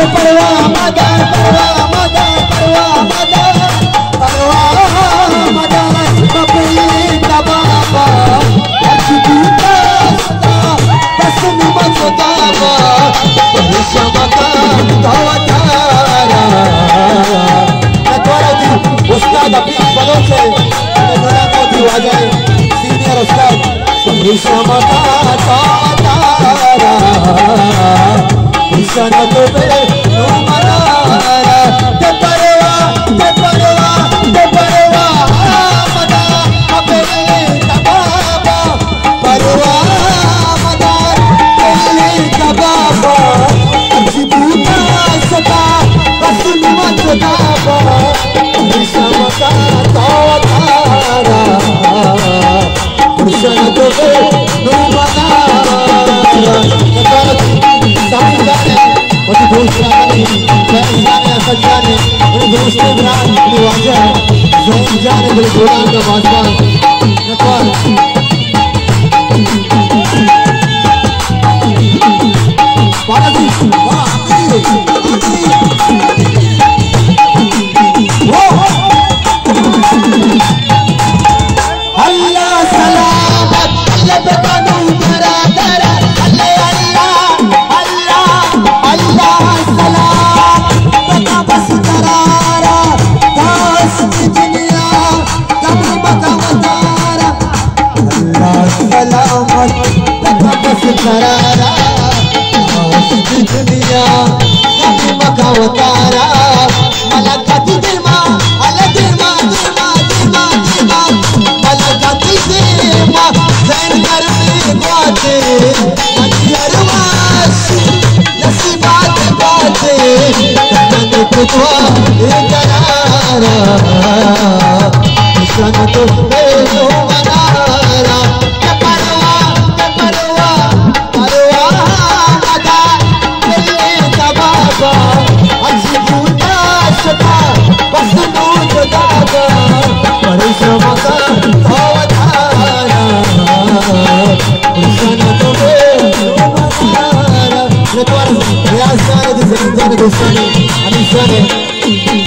پرواہ مدار، پرواہ مدار، پرواہ مدار، پرواہ مدار، بپلی تبابا، اچ دوتا ستا، بس نمت دابا، پریشان مکن تو وتارا۔ نتوارا دی استاد حفیظ بلوچ ہے، نونا کو دی واجہ ہے، سینئر استاد۔ پریشان مکن تو وتارا، پریشان تو بے نو منارا۔ تے پرواہ، تے پرواہ، تے پرواہ مدار، ابے تبابا، پرواہ مدار، ابے تبابا، اچ دوتا ستا، بس نمت دابا، پریشان مکن تو وتارا۔ پرشان تو بے نو منارا۔ سامعین جان، وتی دوست جان، فیض جان، اسد جان، وتی دوست برات، وتی واجہ، زین جان، بلے گلان کا بادشاہ۔ نتوار۔ پارا دی، واہ، آمین، آمین۔ واہ۔ اللہ سلامت، اللہ بکنو برادر، اللہ، اللہ، اللہ، اللہ سلامت بکا بس قرارا، داس کی دنیا، غم بکا وتارا۔ اللہ سلامت بکا بس قرارا، داس کی دنیا، غم بکا وتارا۔ ملک دی دیما، اللہ دیما، دیما، دیما، دیما۔ ملک دی دیما، زین گرمی گواتے، منی ارواش، نصیبات گواتے، تن کتوا اے قرارا، شن تو بے نو منارا۔ کہ پرواہ، کہ پرواہ، پرواہ مدار، دل تبابا، اچ دوتا ستا، بس نو دابا، پریشان مکن تو وتارا، پریشان تو بے نو منارا۔ نتوار ریاض جان، زین جان، دوستانی، انیس جان۔